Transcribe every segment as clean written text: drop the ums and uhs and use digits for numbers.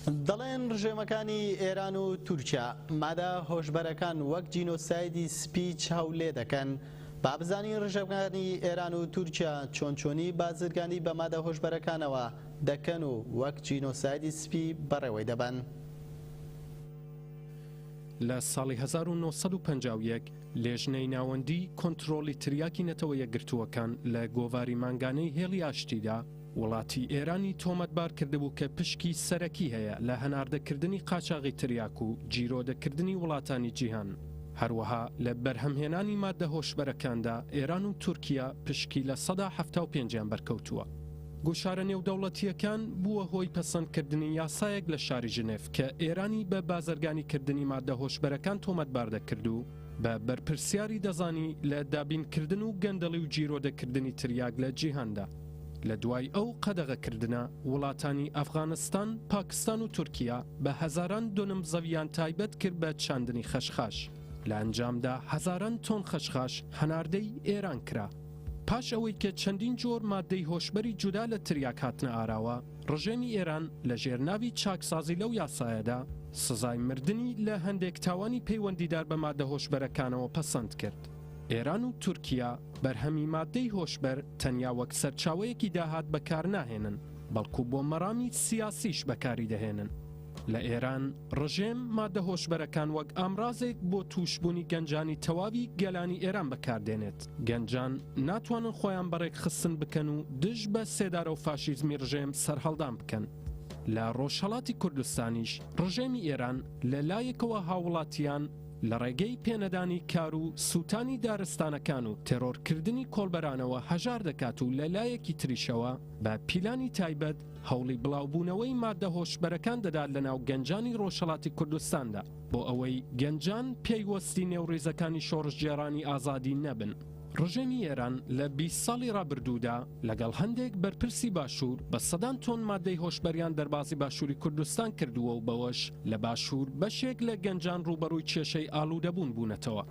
دەڵێن ڕژێمەکانی ئێران و تورکیا مادە هۆشبەرەکان وەک جینۆسایدی سپی چاو لێ دەکەن. با بزانین ڕژێمەکانی ئێران و تورکیا چۆن چۆنی بازرگانی بە مادە هۆشبەرەکانەوە دەکەن و وەک جینۆسایدی سپی بەڕێوەی دەبەن. لە ساڵی 1951 لێژنەی ناوەندی کۆنترۆڵی تریاکی نەتەوە یەکگرتووەکان لە گۆڤاری مانگانەی هێڵی ئاشتیدا وڵاتی ئێرانی تۆمەتبار کردبوو کە پشکی سەرەکی هەیە لە هەناردەکردنی قاچاغی تریاک و گیرۆدەکردنی وڵاتانی جیهان. هەروەها لە بەرهەمهێنانی ماددە هۆشبەرەکاندا ئێران و تورکیا پشکی 75% یان بەرکەوتووە. گوشارە نێودەوڵەتییەکان بووە هۆی پەسەندکردنی یاسایەک لە شاری ژنێف کە ئێرانی بە بازرگانیکردنی ماددە هۆشبەرەکان تۆمەتبار دەکرد و بە بەرپرسیاری دەزانی لە دابینکردن و گەندەڵی و گیرۆدەکردنی تریاک لە جیهاندا. لە دوای ئەو قەدەغەکردنە، وڵاتانی ئەفغانستان، پاکستان و تورکیا بە هەزاران دۆنم زەویان تایبەت کرد بە چاندنی خەشخاش. لە ئەنجامدا هەزاران تۆن خەشخاش هەناردەی ئێران کرا. پاش ئەوەی کە چەندین جۆر ماددەی هۆشبەری جودا لە تریاک هاتنە ئاراوە، ڕژێمی ئێران لە ژێر ناوی چاکسازی لەو یاسایەدا، سزای مردنی لە هەندێک تاوانی پەیوەندیدار بە ماددە هۆشبەرەکانەوە پەسەند کرد. ئێران و تورکیا بەرهەمی ماددەی هۆشبەر تەنیا وەک سەرچاوەیەکی داهات بەکار ناهێنن، بەڵکو بۆ مەرامی سیاسیش بەکاری دەهێنن. لە ئێران ڕژێم ماددە هۆشبەرەکان وەک ئامرازێک بۆ تووشبوونی گەنجانی تەواوی گەلانی ئێران بەکاردێنێت. گەنجان ناتوانن خۆیان بەڕێکخستن بکەن و دژ بە سێدارە و فاشیزمی ڕژێم سەرهەڵدان بکەن. لە ڕۆژهەڵاتی کوردستانیش ڕژێمی ئێران لە لایەکەوە هاووڵاتیان لە ڕێگەی پێنەدانی کار و سووتانی دارستانەکان و تێرۆرکردنی کۆڵبەرانەوە هەژار دەکات و لە لایەکی تریشەوە بە پیلانی تایبەت هەوڵی بڵاوبوونەوەی ماددە هۆشبەرەکان دەدات لەناو گەنجانی ڕۆژهەڵاتی کوردستاندا بۆ ئەوەی گەنجان پەیوەستی نێو ڕیزەکانی شۆڕشگێڕانی ئازادی نەبن. ڕژێمی ئێران لە 20 ساڵی ڕابردوودا لەگەڵ هەندێک بەرپرسی باشوور بە سەدان تۆن ماددەی هۆشبەریان دەربازی باشووری کوردستان کردووە و بەوەش لە باشوور بەشێک لە گەنجان ڕووبەڕووی کێشەی ئالوودەبوون بوونەتەوە.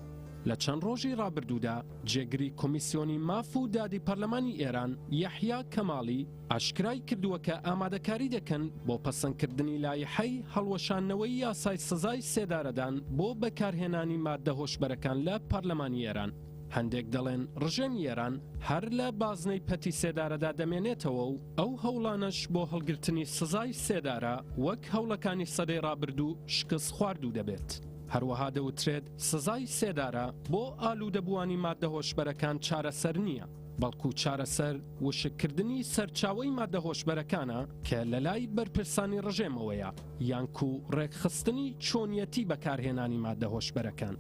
لە چەند ڕۆژی ڕابردوودا جێگری کۆمیسیۆنی ماف و دادی پەرلەمانی ئێران یەحیا کەماڵی ئاشکرای کردووە کە ئامادەکاری دەکەن بۆ پەسەندکردنی لایحەی هەڵوەشاندنەوەی یاسای سزای سێدارەدان بۆ بەکارهێنانی ماددە هۆشبەرەکان لە پەرلەمانی ئێران. هەندێک دەڵێن ڕژێمی ئێران هەر لە بازنەی پەتی سێدارەدا دەمێنێتەوە و ئەو هەوڵانەش بۆ هەڵگرتنی سزای سێدارە وەک هەوڵەکانی سەدەی ڕابردوو شکست خواردوو دەبێت. هەروەها دەوترێت سزای سێدارە بۆ ئالوودەبووانی ماددە هۆشبەرەکان چارەسەر نییە، بەڵکو چارەسەر وشککردنی سەرچاوەی ماددە هۆشبەرەکانە کە لەلای بەرپرسانی ڕژێمەوەیە، یانکو ڕێکخستنی چۆنیەتی بەکارهێنانی ماددە هۆشبەرەکان.